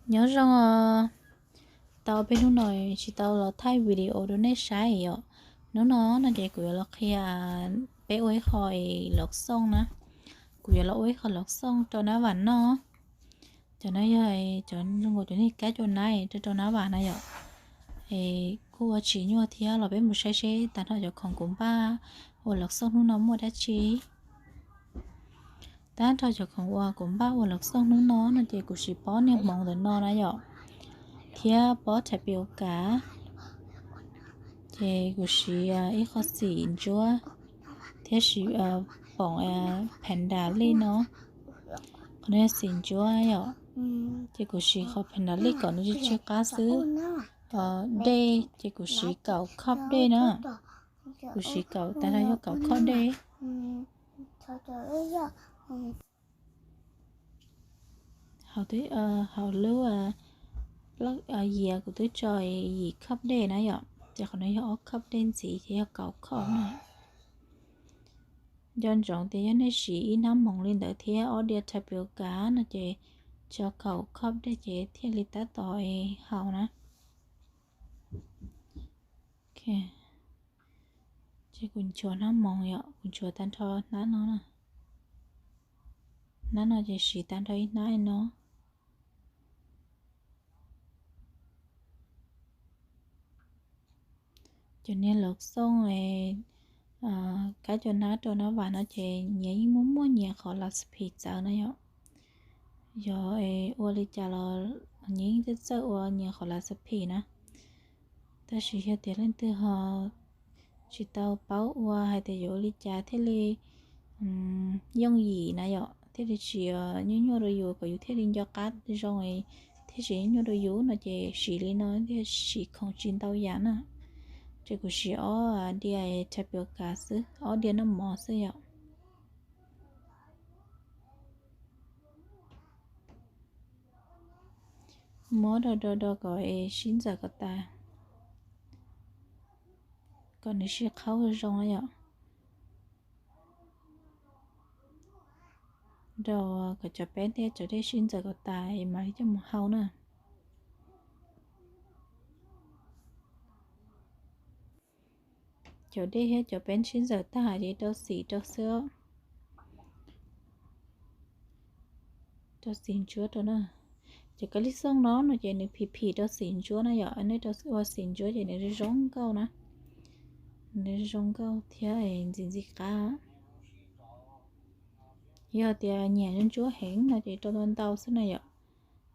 Nyob zoo os, tau peb hnub no tsis tau los thaij video rau nej saib yom. Hnub no no ces kuv yuav los qhia peb ua ib qho lov xooj na. Kuv yuav los ua ib qho lov xooj rau nab vam noj. Cov no yog cov zoo nkaus cov niag kab cua nab rau rau nab vam na yom. Es kuj ua tsis nyuaj thiab los peb mus saib seb tag nrho cov khoom kuv npaj ua lov xooj hnub no muaj dab tsi. Tag nrho cov khoom uas kuv npaj ua lov xooj hnub no no ces kuv siv pob niag hmoov ntawm no na yom, thiab pob thaiv piu kav, ces kuv siv ib qho xim ntsuab thiab siv poom panda lij no. Qhov no yog xim ntsuab yom, ces kuv siv qhov panda lij kom nws tsw tsw qab xwb. Dej ces kuv siv kaum khoj dej na, kuv siv kaum tag nrho yog kaum khoj dej. Hauv lub yias kuv twb tso yim khoj dej na yom, ces qhov no yog ob khoj dej ntxiv ces yog kaum khoj na. Nco ntsoov tias yog nej siv ib hnab hmoov li ntawd thiab ob diav thaiv piu kav no ces tso kaum khoj dej ces thiaj li tab tom haus na. Ces kuv nchuav hnab hmoov yom, kuv nchuav tag nrho hnab no na. Hnab no ces siv tag nrho ib hnab no. Cov niag lov xooj kab cua hnab rau nab vam no ces nyias yeej muaj muaj nyias qhov recipe txawv na yom. Yog ua li cas los nyias yeej txawj txawj ua nyias qhov recipe na. Tab sis yog tias leej twg ho tsis tau paub ua hais tias yuav ua li cas thiaj li yooj yim na yom, thiaj li tsis nyuaj nyuaj rau yus kom yus thiaj li nco qab zoo thiab tsis nyuaj rau yus no ces siv li no thiaj siv khoom tsis ntau yam na. Ces kuv siv ob diav thaiv piu kav xwb, ob diav noj mov xwb yom. Muab do do do kom sib ntxaws kom tas, kom nws sib qhaub zoo na yom. Do kom cov peb thiab cov dej sib ntxaws kom tas es mam li coj mus hau na. Cov dej thiab cov peb sib ntxaws tag ces rau xim rau xwb. Rau xim ntsuab rau na. Ces kab lij xooj no no ces nws phim phim rau xim ntsuab na yom, nej rau ua xim ntsuab ces nws zoo nkauj na. Nws zoo nkauj thiab ntxim ntxim qab. Yog tias nyiam ntsuab heev no ces rau ntau ntau xwb na yom.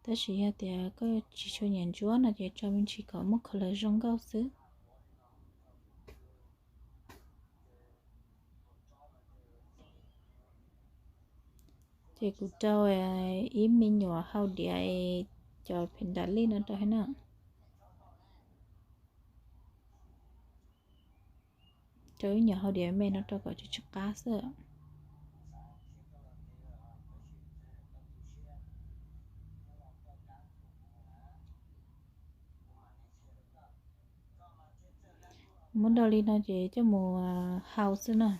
Tab sis yog tias koj tsis tshua nyiam ntsuab no ces tso me ntsis kom muaj color zoo nkauj xwb. Ces kuv rau ib me nyuam hau diav cov phem nram lij no rau thiab na. Rau ib nyuam hau diav me no rau kom tsw tsw qab xwb. Muab do li no ces coj mus hau xwb na.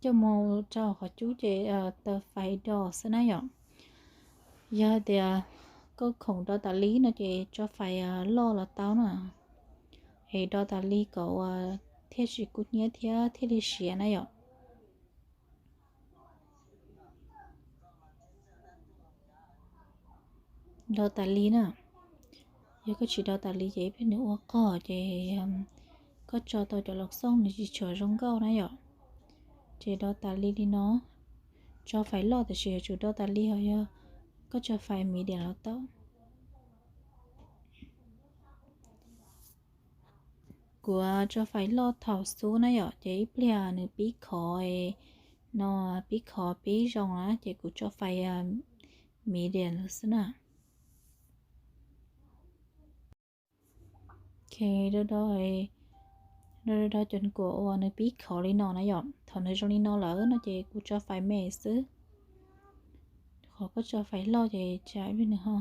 Coj mus rau qhov cub ces taws fais do xwb na yom. Yog hais tias koj khoom do tas li no ces tso fais loj los tau na. Es do tas li kom ua thiaj tsis kub hnyiab thiab thiaj li siav na yom. Do tas li na. Yog koj tsis do tas li ces ib pliag nws ua qog ces koj tso tau cov los xooj nws tsis tshua zoo nkauj na yom. Ces do tas li li no. Tso fais loj tiam sis yuav tsum do tas li, ho yog koj tso fais medium los tau. Kuv tso fais loj thaum xub na yom, ces ib pliag nws pib khov no, pib khov pib zoo na ces kuv tso fais medium xwb na. Do do cov kuam uas nws pib khov li no na yom, thaum nws zoo li no lawm no ces kuv tso fais me xwb. Qhov koj tso fais loj ces tsam ib pliag nws ho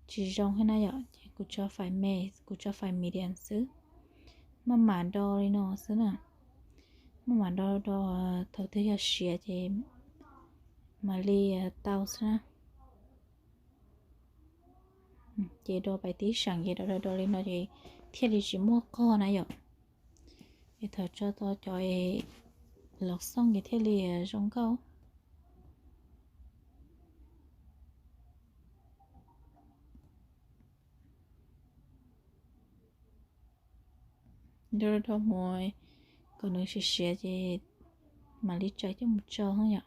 tsis zoo thiab na yom, ces kuv tso fais me, kuv tso fais medium xwb. Maj mam do li no xwb na. Maj mam do do, thaum twg yog siav ces Mam li tau xwb na. Ces do pais tib seem ces do do do li no ces thiaj li tsis muaj qog na yom. Es thaum tso tau cov los xooj ces thiaj li zoo nkauj. Do do mus kom nws siav siav ces mam li tsa coj mus tsau yom.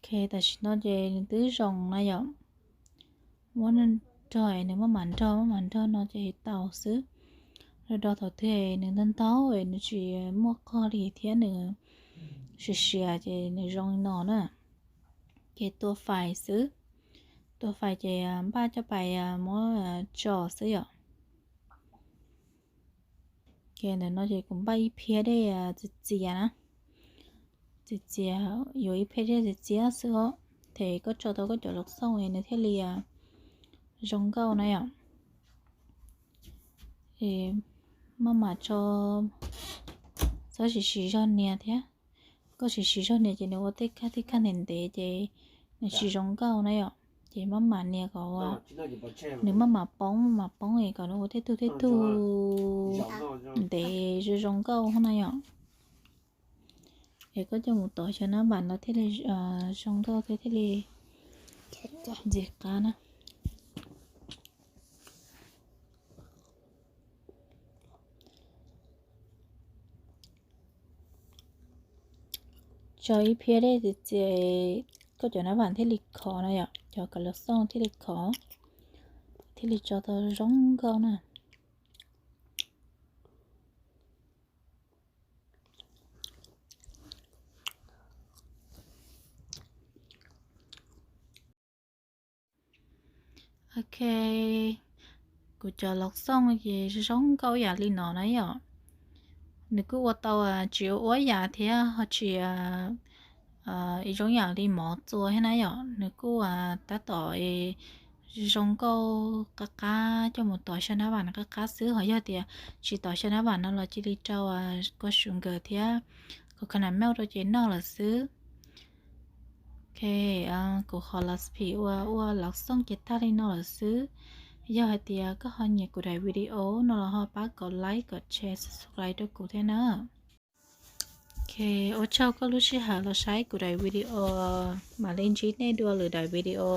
Ok, tam sim no ces nws twb zoo na yom. Muab nrog es nws maj mam nrog maj mam nrog no ces tau xwb. Do do thaum twg nws ntau ntau es nws tsis muaj qog li thiab nws siav siav ces nws zoo li no na. Ces tua fais xwb. Tua fais ces npaj coj pais muab tso xwb yom. Ces ntawm no ces kuv npaj ib phiab dej txias txias na. Txias txias, yuav ib phiab dej txias txias xwb os. Ces koj tso tau koj cov los xooj es nws thiaj li zoo nkauj na yom. Maj mam tso, txhob siv siv zog nias thiab. Koj siv siv zog nias ces nws ua tej kab tej kab ntev ntev ces nws tsis zoo nkauj na yom. Ces maj mam nias kom nws maj mam poob maj mam poob es kom nws ua tej tug tej tug ntev zoo zoo nkauj na yom. Es koj coj mus tov xyaw nab vam no thiaj li zoo nkauj thiab thiaj li ntxim qab na. Tso ib phiab dej txias txias, koj cov nab vam thiaj li khov na yom, cov cawv los xooj thiaj li khov, thiaj li tso tau zoo nkauj na. Ok, kuv cov los xooj ces zoo nkauj yam li no na yom. Nws kuj ua tau tsis ua yam thiab ho tsis ib zoo yam li mov txua thiab na yom. Nws kuj tab tom zoo nkauj qab qab coj mus tov xyaw nab vam qab qab xwb. Ho yog tias tsis tov xyaw nab vam no los cia li rau kua sugar thiab coconut milk rau ces noj lawm xwb. Ok, kuv qhov recipe ua ua los xooj ces tag li no lawm xwb. Yog hais tias koj ho nyiam kuv daim video no los ho pab kom like kom share subscribe rau kuv thiab na. Ok, ua tsaug koj lub sij hawm los saib kuv daim video. Mam li ntsib nej dua lwm daim video.